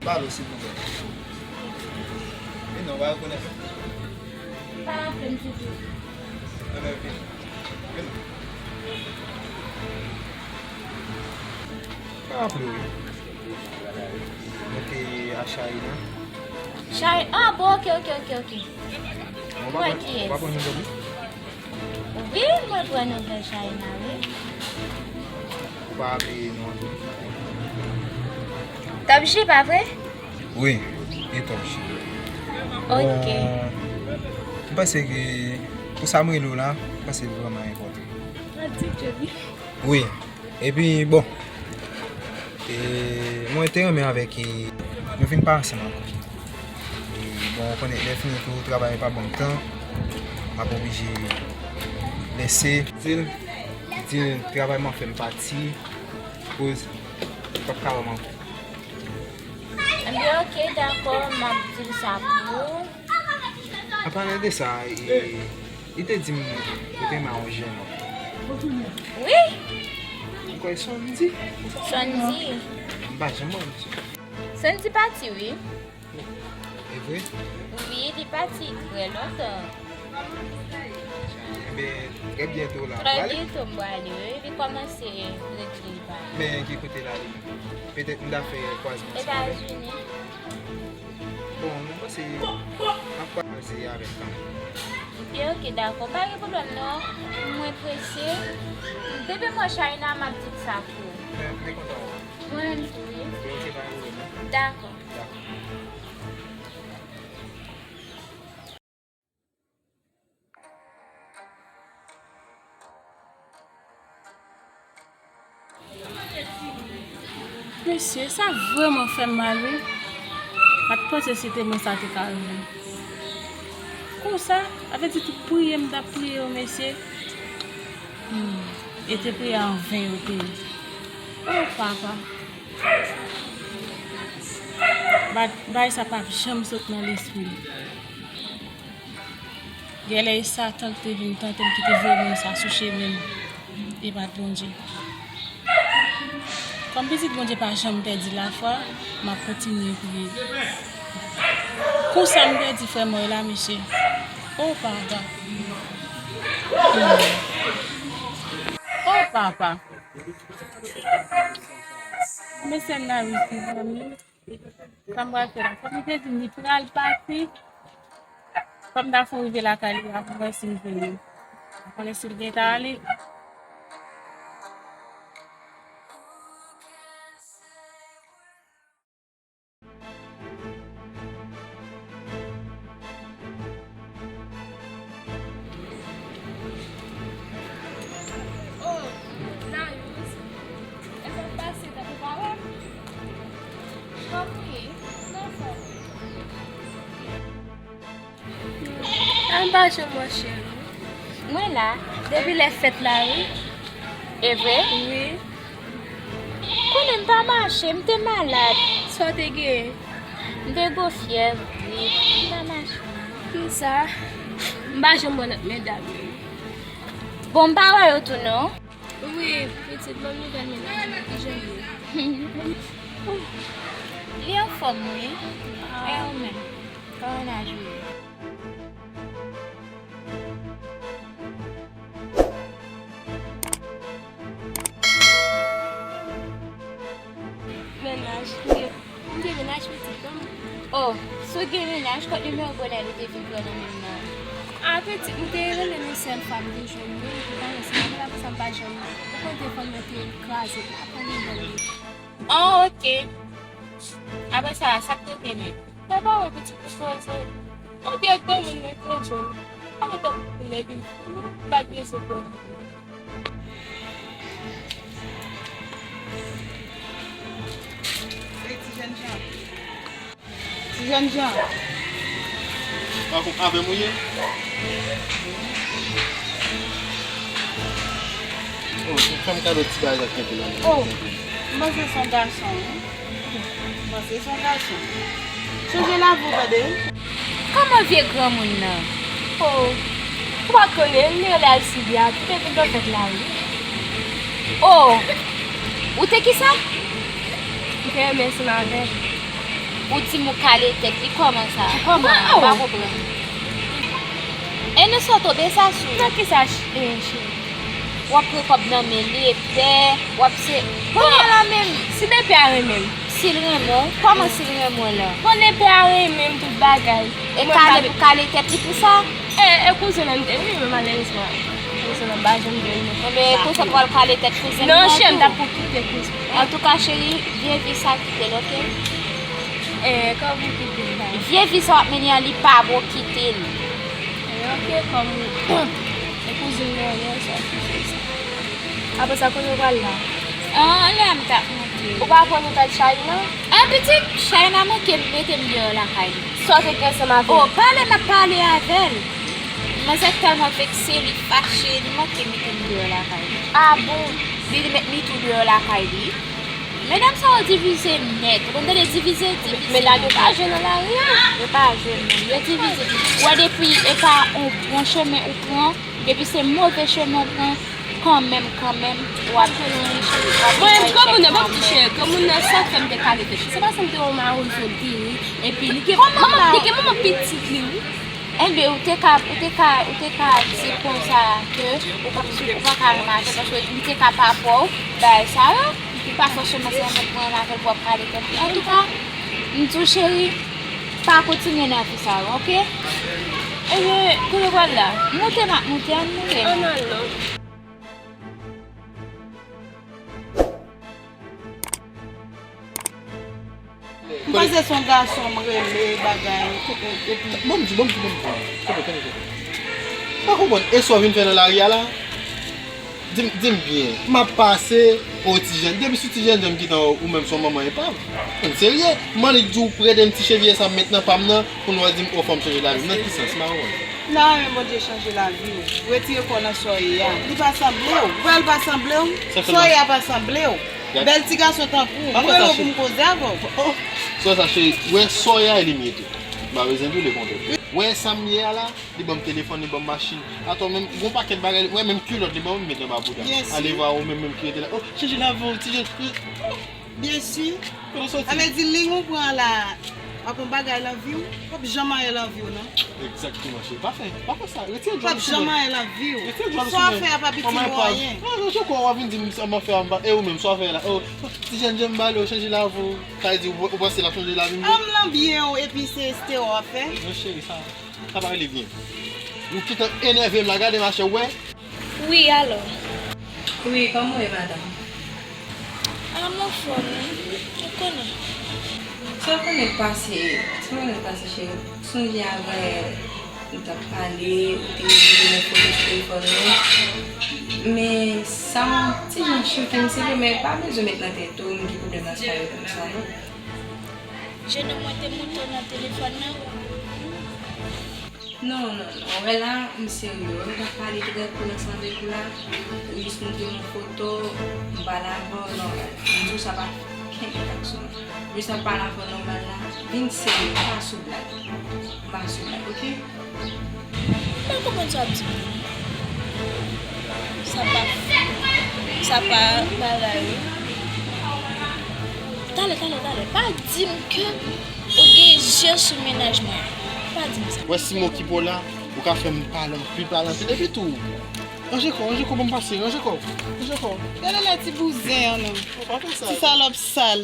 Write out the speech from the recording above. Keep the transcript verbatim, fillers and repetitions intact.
Pale w, silvouplè. E non, w pa rekonèt mwen? Pa raple m ditou. Anben, vin. Vin. Pa raple w, wi. Mwen te a Chayina. Chay, ah, bon, ok, ok, ok, ok. Mwen pa konn, mwen pa konn nouvèl li. Wi, mwen pran nouvèl Chayina, wi. Ou pa raple non an tou? Top G, pa vre? Wi, e Top G. Ok. Bon, m panse ke pou sa m rele w la, m panse l vrèman enpòtan. Mwen di Johnny. Wi. Epi, bon, e, mwen te renmen avèk, e, nou vin pa ansanm ankò. E, bon, ou konnen, lè fini tou, travay pa ban m tan, m ap oblije lèse. Di l, di l travay m ap fè m pati, koz li p ap ka wè m ankò. Ebyen, ok, dakò, m ap di l sa pou ou. An palan de sa, e, li te di m li te renmen yon jèn òm. Wi. M kwè Sondy. Sondy. M pa janm wè misye. Sondy pati, wi. E vre? Wi, li pati trè lontan. Enben, trè byento la, ou prale? Trè byento m prale, wi. Li kòmanse redi li pale. Men ki kote l ale menm? Petèt m ta fè kwazman ansanm avè l. Etazini. Bon, mwen panse m ap kwaze avè l kanmenm. Ebyen, ok, dakò. Pa gen pwoblèm, non. Mwen prese. Depi m wè Chayina, m ap di l sa pou ou. Mwen, mwen kontan wè w. Mwen menm tou, wi. Ebyen, ok, pa gen pwoblèm, non. Dakò. Dakò. Mesye, sa vrèman fè m mal, wi. M pa t panse si te mwen sa te ka rive. Konsa, sa vle di tout priyè m t ap priye yo, mesye. Hmm, e te priye an ven yo te ye. O papa. Ba-, bagay sa p ap janm sot nan lespri m. Genlè e Satan ki te vin tante m, ki te voye moun sa sou chemen m, e pa t Bondye. Kòm pitit Bondye pa janm pèdi lafwa, m ap kontinye priye. Konsa m pèdi frè mwen la, mesye. O papa. O papa. Mesye m nan wi, zanmi. Sa m pral fè la? Kòm li te di m li pral pati, fò m ta fon rive lakay li a pou m wè si m jwenn li. M konnen si l gentan ale. Oh, Nayous, èske w pase tankou pa wè m? Kòman w ye? M anfòm. Ann pa janm wè cheri. Mwen la, depi lè fèt la, wi. E vre? Wi. Konnen m pa mache, m te malad. Sa w te gen? M te gwo fyèv, wi. M pa mache. Konsa, m pa janm wè lòt medam yo. Bon, m pa wè yo tou, non. Wi, pitit, ban m nouvèl mennaj ou, kijan l ye? Li anfòm, wi. E ou menm? Kòman mennaj ou ye? Mennaj, m gen, m gen mennaj pitit, non. Oh, si w gen mennaj, kot nimewo bonèt ou te vin pran nan men m nan? A, pitit, m te rele nou sèl fwa m te jwenn nou, m te panse, apre sa m pa t jwenn nou. Ou konn telefòn mwen te kraze, m pa konn nimewo l. Oh, ok. Apre sa, sa k te gen menm? Sa pa wè pitit ou poze. Ou gen granmoun nan te jwenn. Pa gen tan pou kounye vin. Pa gen se bon. Ey, ti jènjan. Ti jènjan. Avè m ou ye? Oh, fè m kado ti bagay la kenbe la. Oh, m panse se yon gason, wi. M panse se yon gason. Chanje lavi w, tande. Kòman vye granmoun nan? Oh, ou pa t konnen, li rele Alcidia, ki te vin nan fèt la, wi. Oh, ou te kisa? M te renmen ansanm avè l. Ou di m ou kale tèt li, kòman sa? Kòman? M pa konprann. E nou sot obe sa sou. Nan ki sa, ch-, e, cheri? W ap pran kòb nan men li, epè, w ap se. Kounye a la menm. Si Lepè a renmen m. Si l renmen w, kòman si l renmen w la? Bon, Lepè a renmen m tout bagay. E kale, ou kale tèt li pou sa? E, e kouzen an m te, wi, men malerezman, kouzen an pa janm vle renmen m. Enben, e konsa w pral kale tèt kouzen nan tou? Non, cheri, m t ap pou kite kouzen. Antouka, cheri, vye vi sa kite l, oke? E, kòman kite l la? Vye vi sa w ap mennen an, li pa bon, kite l. E, oke, kòm ou, e kouzin mwen, sa, sa, sa. Apre sa, kote w pral la? An, anlè a m t ap monte. Ou pa pran nouvèl Chayna? An, pitit, Chayna manke m, mete m deyò lakay li. Sa w te gen ansanm avè l? O, pale m ap pale avè l. Manzè tèlman vekse, li fache, li manke mete m deyò lakay li. A bon? Li, li met Mitou deyò lakay li. Medam sa yo divize nèt. Ou konn tande divize? Divize. Medam yo pa jwe nan lari a. Yo pa jwe, non. Yo divize. Ou wè depi e pa yon bon chemen ou pran, depi se move chemen ou pran, kanmenm, kanmenm, w ap divize. Mwen, granmoun nan, bon, ti cheri, granmoun nan sa fè m te kale tèt li. Se paske m te yon mawozo teren, epi li gen manman, li gen manman pitit li, wi. Enben, ou te ka, ou te ka, ou te ka di konsa ke ou pa, ou pa ka renmen avè l, paske li te ka pa pè w bagay sa yo, li pa fòseman se yon nèg pou renmen avè l pou w ap kale tèt li. Antouka, m di w, cheri, pa kontinye nan vi sa yo, oke? Ebyen, kote w pral la? Moute, m ap moute, ann moute. Ann al non. M panse se yon gason m rele bagay, epi. Bon, m di, bon, m di, bon, m di. Kenbe, kenbe, kenbe. Pa konprann, e sa w vin fè nan lari a la? Di m, di m byen, m ap pase, o ti jèn, depi sou ti jèn jan m gentan wè w, ou menm se yon manman epav. Ann serye, m annik di w, prete m ti chevye sa m met nan pa m nan, pou n wè di m, o, fò m chanje lavi m. Nan ki sans? M pa konprann. Nan men Bondye chanje lavi w. Retire kò w nan sa w ye a. Li pa sanble w. Ou wè l pa sanble w? Sa w ye a pa sanble w. Bèl ti gason tankou w. M rele w pou m koze avè w. Oh, oh. Sa w sa cheri, wè sa w ye a e li m ye tou. M pa bezwen di w lekontrè. Wè sa m ye a la, li ban m telefòn, li ban m machin. Atò menm, gon pakèt bagay, wè menm kilòt li ban m, m met anba bouda. Ale va ou menm, menm ki rete la. Oh, chanje lavi w, ti jèn. Byensi. Kote w soti? Sa vle di liy ou pran la, w ap yon bagay nan vi w, p ap janm anyen nan vi w, non. Egzakteman, cheri. Pa fè, pa fè sa. Retire djòl sou mwen. P ap janm anyen nan vi w. Retire djòl sou mwen. Sa w ap fè a p ap itil ou anyen. Non, non, je kwè w ap vin di m sa m ap fè a, m pa, e ou menm, sa w ap fè la. Oh, ti jèn jan m bale w, chanje lavi w. Sa vle di, ou, ou panse l ap chanje lavi m? Ann lan byen w, epi se estewò w ap fè? Non, cheri, sa. Sa pa rele byen. Ou gentan enève m la, gade machè, w wè. Wi, alò. Wi, kòman w ye, madanm? A, m anfòm, wi. Ou konnen. Sa w konnen k pase, sa w konnen k pase, cheri. Sonje avè nou t ap pale, ou te voye yon foto sou telefòn mwen. Men sa yon ti jan choke m, se vre, men pa bezwen met nan tèt ou, m gen pwoblèm nan sa yo konsa, non. Jenòm mwen te monte w nan telefòn nan. Non, non, non. Ou wè la, m serye. M t ap pale trè cool ansanm avèk ou la. Ou jis montre m yon foto, m pale avè w, nòmal. M di w sa pa kenbe gason an. M jis ap pale avè w nòmal la. Vin serye, pa sou blag. M pa sou blag, oke? M pa konprann sa w ap di m nan. Sa pa, sa pa bagay, wi. Talè, talè, talè. Pa di m ke ou gen je sou mennaj mwen. Pa di m sa. Wè si m okipe w la, ou ka fè m pale anpil, pale anpil. Epi tou, ranje kò w, ranje kò w, ban m pase, ranje kò w, ranje kò w. Gade la ti bouzen an non. Ou pa fè sa. Ti salòp sal.